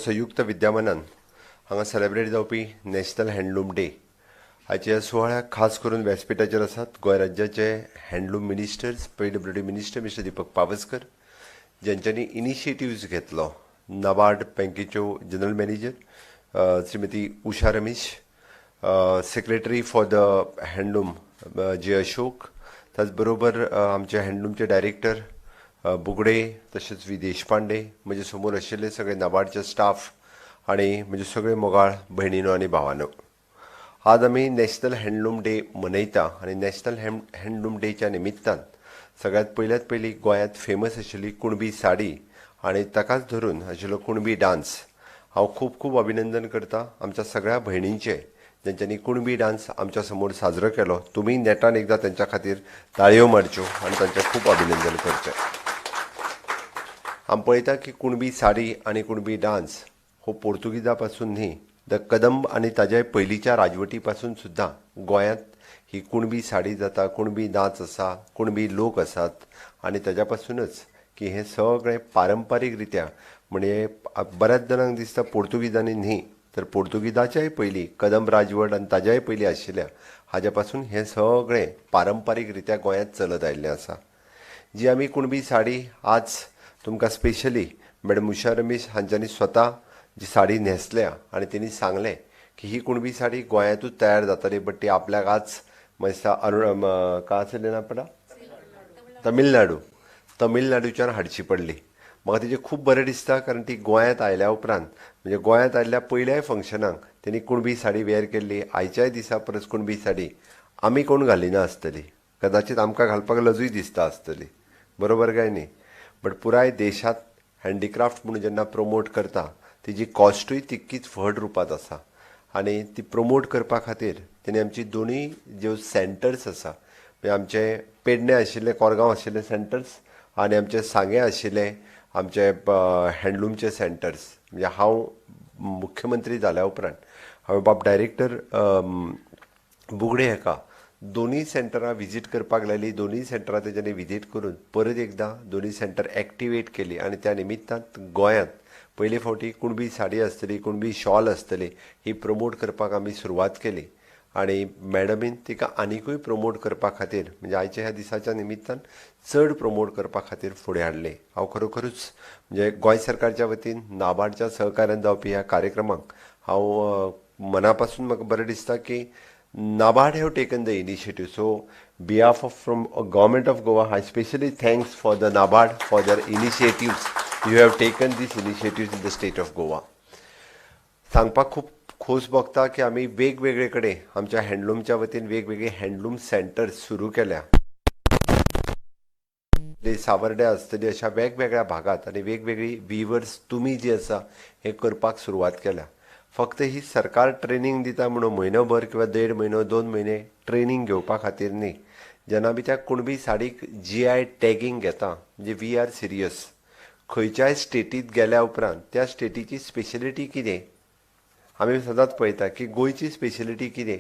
संयुक्त विद्यमानान हांगा सेलेब्रेट जावपी नॅशनल हँडलूम डे हाच्या सुवाळ्याक खास करून व्यासपिठाचेर आसात गोंय राज्याचे handloom ministers, PWD minister Mister Deepak Pawaskar, ज्यांच्यांनी इनिशिएटिव्ज घेतलो, NABARD बँकेच्यो general manager Shrimati Usha Ramesh, secretary for the handloom J Ashok, त्याचबरोबर आमचे हँडलूमचे डायरेक्टर बुगडे, तशेंच वी देशपांडे, म्हजे समोर आशिल्ले सगळे नाबार्डचे स्टाफ आणि म्हजे सगळे मोगाळ भयणीनो आनी भावानो, आज आमी नॅशनल हँडलूम डे मनयता आनी नॅशनल हँडलूम डेच्या निमित्तान सगळ्यात पयल्यात पयली गोंयांत फेमस आशिल्ली कुणबी साडी आनी ताकाच धरून आशिल्लो कुणबी डान्स, हांव खूब खूब अभिनंदन करता आमच्या सगळ्या भयणींचें ज्यांच्यांनी कुणबी डान्स आमच्या समोर साजरो केलो. तुमी नेटान एकदां तेंच्या खातीर ताळयो मारच्यो आनी तांचें खूब अभिनंदन करचें. आमी पळयता की कुणबी साडी आनी कुणबी डान्स हो पोर्तुगिजा पासून न्ही, the Kadamba आनी ताज्या पयलींच्या राजवटी पासून सुद्दां गोंयांत ही कुणबी साडी जाता, कुणबी नाच आसा, कुणबी लोक आसात आनी ताज्या पासूनच की हें सगळें पारंपारीक रित्या, म्हणजे बऱ्याच जाणांक दिसता पोर्तुगिजांनी न्ही, तर पोर्तुगिजाच्याय पयलीं कदंब राजवट आनी ताज्याय पयलीं आशिल्ल्या हाज्या पासून हें सगळें पारंपारीक रित्या गोंयांत चलत आयिल्लें आसा. जी आमी कुणबी साडी आज तुमकां स्पेशली मॅडम उषा रमेश हांच्यांनी स्वता जी साडी न्हेसल्या आनी तेणी सांगलें की ही कुणबी साडी गोंयांतूच तयार जाताली, बट ती आपल्याक आज दिसता अरुण का आसलें ना पडा तमिळनाडू, तमिळनाडूच्यान हाडची पडली. म्हाका तेजें खूब बरें दिसता, कारण ती गोंयांत आयल्या उपरांत, म्हणजे गोंयांत आयिल्ल्या पयल्याय फंक्शनाक तेणी कुणबी साडी वेअर केल्ली. आयच्याय दिसा परस कुणबी साडी आमी कोण घालिना आसतली, कदाचीत आमकां घालपाक लजूय दिसता आसतली, बरोबर काय न्ही? बट पुराय देशांत हँडीक्राफ्ट म्हणून जेन्ना प्रमोट करता, तिजी कॉस्टूय तितकीच व्हड रुपांत आसा आनी ती प्रमोट करपा खातीर तेणी आमची दोनूय ज्यो सेंटर्स आसा, म्हणजे आमचे पेडणे आशिल्ले, कोरगांव आशिल्ले सेंटर्स आनी आमचे सांगें आशिल्ले आमचे हँडलूमचे सेंटर्स, म्हणजे हांव मुख्यमंत्री जाल्या उपरांत हांवें बाब डायरेक्टर बुगडे हाका दोनूय सेंटरां विजीट करपाक लायली. दोनूय सेंटरां तेज्यांनी विजीट करून परत एकदां दोनूय सेंटर एक्टिवेट केली आनी त्या निमित्तान गोंयांत पयले फावटी कुणबी साडी आसतली, कुणबी शॉल आसतली, ही प्रमोट करपाक आमी सुरवात केली आनी मॅडमीन तिका आनिकूय प्रमोट करपा खातीर, म्हणजे आयच्या ह्या दिसाच्या निमित्तान चड प्रमोट करपा खातीर फुडें हाडलें. हांव खरोखरूच म्हणजे गोंय सरकारच्या वतीन नाबार्डच्या सहकार्यान जावपी ह्या कार्यक्रमाक हांव मना पासून म्हाका बरें दिसता की NABARD have taken the initiative. So behalf of from government of Goa, I specially thanks for the NABARD for their initiatives. You have taken these initiatives in the state of Goa. सांगपाक खूब खोस भोगता की आमी वेगवेगळे कडेन आमच्या हँडलूमच्या वतीन वेगवेगळे हँडलूम सेंटर्स सुरू केल्या, सावर्ड्या आसतली, अशा वेगवेगळ्या भागात आनी वेगवेगळी विवर्स तुमी जी आसा हे करपाक सुरवात केल्या. फक्त ही सरकार ट्रेनींग दिता म्हणून म्हयनोभर किंवा देड म्हयनो, 2 म्हयने ट्रेनींग घेवपा खातीर न्ही. जेन्ना आमी त्या कुणबी साडीक जीआय टॅगींग घेता, म्हणजे we are serious. खंयच्याय स्टेटीत गेल्या उपरांत त्या स्टेटीची स्पेशलिटी कितें, आमी सदांच पळयता की गोंयची स्पेशलिटी कितें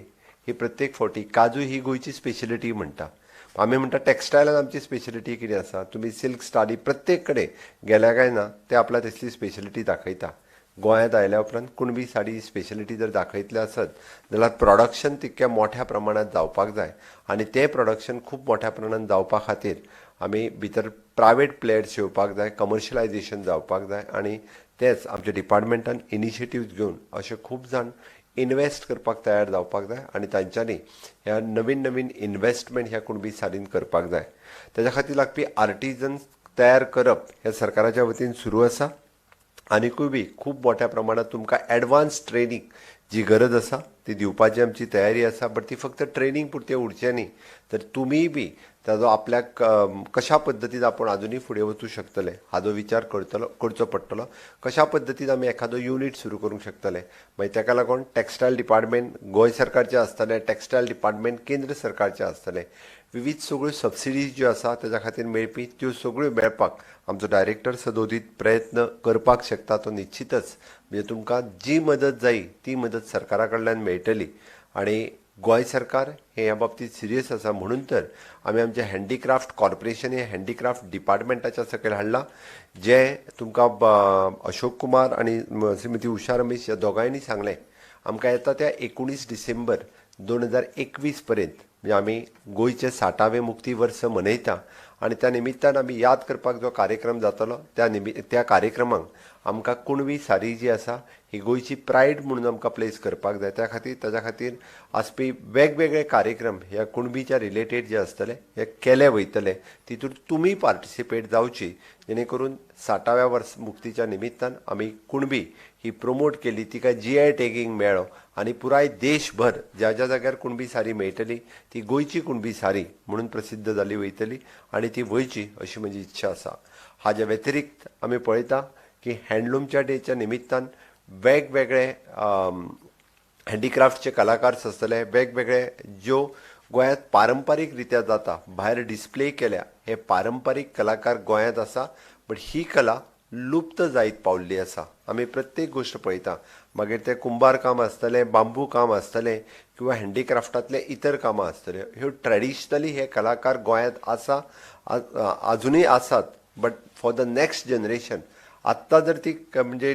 ही. प्रत्येक फावटी काजू ही गोंयची स्पेशलिटी म्हणटा आमी, म्हणटा टॅक्सटायलान आमची स्पेशलिटी कितें आसा. तुमी सिल्क साडी प्रत्येक कडेन गेल्या काय ना, ते आपल्या तसली स्पेशलिटी दाखयता. गोंयांत आयल्या उपरांत कुणबी साडी स्पेशलिटी जर दाखयतले आसत जाल्यार प्रोडक्शन तितक्या मोठ्या प्रमाणांत जावपाक जाय आनी तें प्रोडक्शन खूब मोठ्या प्रमाणांत जावपा खातीर आमी भितर प्रायवेट प्लेयर्स येवपाक जाय, कमर्शियलायजेशन जावपाक जाय आनी तेच आमच्या डिपार्टमेंटान इनिशिएटीव घेवन अशे खूब जाण इनवेस्ट करपाक तयार जावपाक जाय आनी तांच्यांनी ह्या नवीन नवीन इनवेस्टमेंट ह्या कुणबी साडीन करपाक जाय. तेज्या खातीर लागपी आर्टिजन्स तयार करप हें सरकाराच्या वतीन सुरू आसा. आनिकूय बी खूब मोठ्या प्रमाणात तुमकां एडवान्स ट्रेनींग जी गरज आसा ती दिवपाची आमची तयारी आसा. बट ती फक्त ट्रेनींग पुरतें उरचें न्ही, तर तुमीय बी ताजो आपल्याक कशा पद्दतीन आपूण आजुनूय फुडें वचूं शकतले हाजो विचार करतलो, करचो पडटलो. कशा पद्दतीन आमी एखादो युनीट सुरू करूंक शकतले. मागीर ताका लागून टॅक्सटायल डिपार्टमेंट गोंय सरकारचें आसतलें, टॅक्सटायल डिपार्टमेंट केंद्र सरकारचें आसतलें. विवीध सगळ्यो सबसिडीज ज्यो आसा तेज्या खातीर मेळपी, त्यो सगळ्यो मेळपाक आमचो डायरेक्टर सदोदीत प्रयत्न करपाक शकता तो निश्चितच. म्हणजे तुमकां जी मदत जायी ती मदत सरकारा कडल्यान मेळटली आनी गोंय सरकार हे ह्या बाबतींत सिरियस आसा, म्हणून तर आमी आमचें हँडीक्राफ्ट कॉर्पोरेशन हे हँडीक्राफ्ट डिपार्टमेंटाच्या सकयल हाडलां, जें तुमकां अशोक कुमार आनी श्रीमती उषा रमेश ह्या दोगांयनी सांगलें. आमकां येता त्या 19 डिसेंबर 2021 पर्यंत म्हणजे आमी गोंयचें 60वें मुक्ती वर्स मनयता आनी त्या निमित्तान आमी याद करपाक जो कार्यक्रम जातलो त्या कार्यक्रमाक आमकां कुणबी सारी जी आसा ही गोंयची प्रायड म्हणून आमकां प्लेस करपाक जाय. त्या खातीर ताच्या खातीर आसपी वेगवेगळे कार्यक्रम ह्या कुणबीच्या रिलेटेड जे आसतले हे केले वयतले, तितून तुमी पार्टिसिपेट जावची, जेणे करून 60व्या वर्स मुक्तीच्या निमित्तान आमी कुणबी ही प्रोमोट केली, तिका GI tagging मेळ्ळो आनी पुराय देशभर ज्या ज्या जाग्यार कुणबी सारी मेळटली ती गोंयची कुणबी सारी म्हणून प्रसिद्ध जाली वयतली आनी ती वयची अशी म्हजी इच्छा आसा. हाज्या व्यतिरिक्त आमी पळयता की हँडलूमच्या डेच्या निमित्तान वेगवेगळे हँडीक्राफ्टचे कलाकार आसतले, वेगवेगळे ज्यो गोंयांत पारंपारीक रित्या जाता भायर डिस्प्ले केल्या हे पारंपारीक कलाकार गोंयांत आसा, बट he कला लुप्त जायत पावल्ली आसा. आमी प्रत्येक गोश्ट पळयता, मागीर तें कुंभार काम आसतलें, बांबू काम आसतलें किंवा हँडीक्राफ्टांतले इतर कामां आसतल्यो, ह्यो ट्रेडिशनली हे कलाकार गोंयांत आसा, आजुनूय आसात, but for the next generation आत्तां जर ती म्हणजे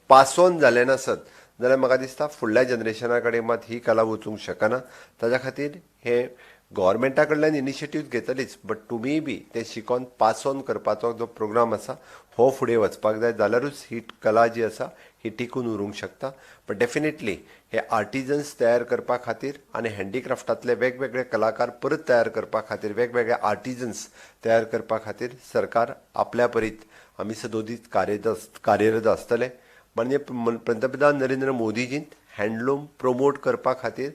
पास ऑन जालें नासत जाल्यार म्हाका दिसता फुडल्या जनरेशना कडेन मात ही कला वचूंक शकना. ताज्या खातीर हे गव्हर्मेंटा कडल्यान इनिशिएटीव घेतलीच, बट तुमीय बी तें शिकोन पास ऑन करपाचो जो प्रोग्राम आसा हो फुडें वचपाक जाय, जाल्यारूच ही कला जी आसा ही टिकून उरूंक शकता. बट डेफिनेटली हे आर्टिजन्स तयार करपा खातीर आनी हँडीक्राफ्टांतले वेगवेगळे कलाकार परत तयार करपा खातीर, वेगवेगळे आर्टिजन्स तयार करपा खातीर सरकार आपल्या परीत आमी सदोदीत कार्यरत आसतले. माननीय पंतप्रधान नरेंद्र मोदीजीन हँडलूम प्रोमोट करपा खातीर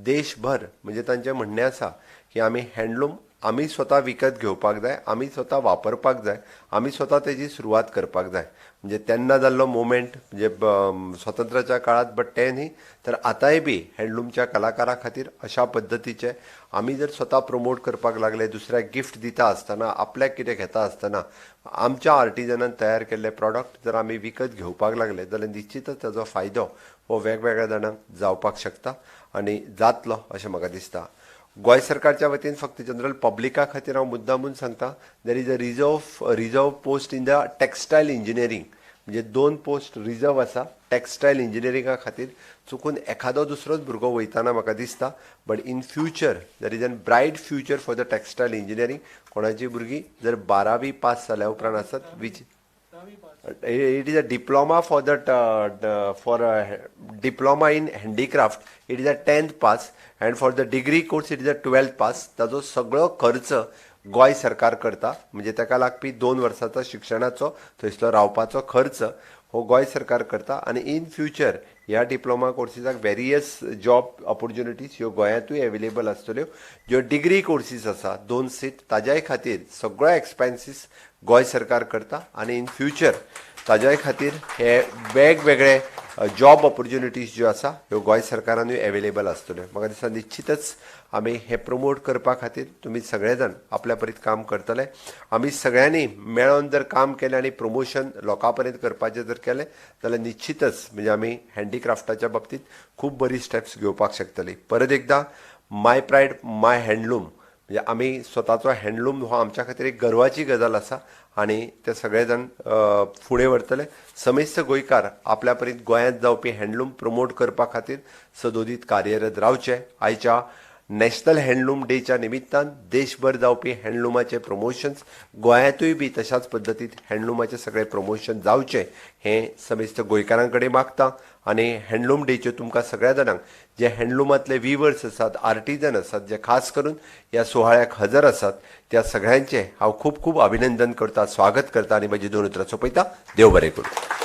देशभर म्हणजे तांचें म्हणणें आसा की आमी हँडलूम आमी स्वता विकत घेवपाक जाय, आमी स्वता वापरपाक जाय, आमी स्वता तेजी सुरवात करपाक जाय. म्हणजे तेन्ना जाल्लो मुवमेंट म्हणजे स्वातंत्र्याच्या काळांत, बट तें न्ही तर आतांय बी हँडलूमच्या कलाकारा खातीर अशा पद्दतीचे आमी जर स्वता प्रोमोट करपाक लागले, दुसऱ्याक गिफ्ट दिता आसतना, आपल्याक कितें घेता आसतना आमच्या आर्टिजनान तयार केल्ले प्रॉडक्ट जर आमी विकत घेवपाक लागले जाल्यार निश्चितच ताजो फायदो हो वेगवेगळ्या जाणांक जावपाक शकता आनी जातलो अशें म्हाका दिसता. गोंय सरकारच्या वतीन फक्त जनरल पब्लिका खातीर हांव मुद्दामून सांगता, there is a reserve post in the textile engineering, म्हणजे 2 पोस्ट रिजर्व आसा टेक्स्टायल इंजिनियरिंगा खातीर. चुकून एखादो दुसरोच भुरगो वयताना म्हाका दिसता, but in future there is an bright future for the textile engineering. कोणाची भुरगीं जर 12वी पास जाल्या उपरांत आसत, which it is a diploma for that for a diploma in handicraft, it is a 10th pass, and for the degree course it is a 12th pass. ताजो सगळो खर्च गोंय सरकार करता, म्हणजे ताका लागपी 2 वर्सांचो शिक्षणाचो थंयसलो रावपाचो खर्च हो गोंय सरकार करता. आनी इन फ्युचर ह्या डिप्लोमा कोर्सीसाक वेरियस जॉब ऑपॉर्च्युनिटीज ह्यो गोंयांतूय एवेलेबल आसतल्यो. ज्यो डिग्री कोर्सीस आसा 2 सीट ताज्याय खातीर सगळो एक्सपेन्सीस गोंय सरकार करता आनी इन फ्युचर ताज्याय खातीर हे वेगवेगळे जॉब ऑपॉर्च्युनिटीज ज्यो आसा ह्यो गोंय सरकारानूय एवेलेबल आसतल्यो. म्हाका दिसता निश्चितच आमी हें प्रमोट करपा खातीर तुमी सगळे जाण आपल्या परीत काम करतले. आमी सगळ्यांनी मेळोन जर काम केलें आनी प्रमोशन लोकां पर्यंत करपाचें जर केलें जाल्यार निश्चितच म्हणजे आमी हँडीक्राफ्टाच्या बाबतींत खूब बरी स्टेप्स घेवपाक शकतली. परत एकदां माय प्रायड माय हँडलूम म्हणजे आमी स्वताचो हँडलूम हो आमच्या खातीर एक गर्वाची गजाल आसा आनी ते सगळे जाण फुडें व्हरतले. समेस्त गोंयकार आपल्या परीत गोंयांत जावपी हँडलूम प्रमोट करपा खातीर सदोदीत कार्यरत रावचे. आयच्या नॅशनल हँडलूम डेच्या निमित्तान देशभर जावपी हँडलुमाचे प्रमोशन्स गोंयांतूय बी तशाच पद्दतीन हँडलुमाचे सगळे प्रमोशन जावचे हें समेस्त गोंयकारां कडेन मागता. आनी हँडलूम डेच्यो तुमकां सगळ्या जाणांक जे हँडलुमांतले विवर्स आसात, आर्टिजन आसात, जे खास करून ह्या सुवाळ्याक हजर आसात त्या सगळ्यांचें हांव खूब खूब अभिनंदन करता, स्वागत करता आनी म्हजी 2 उतरां सोंपयता. देव बरें करूं.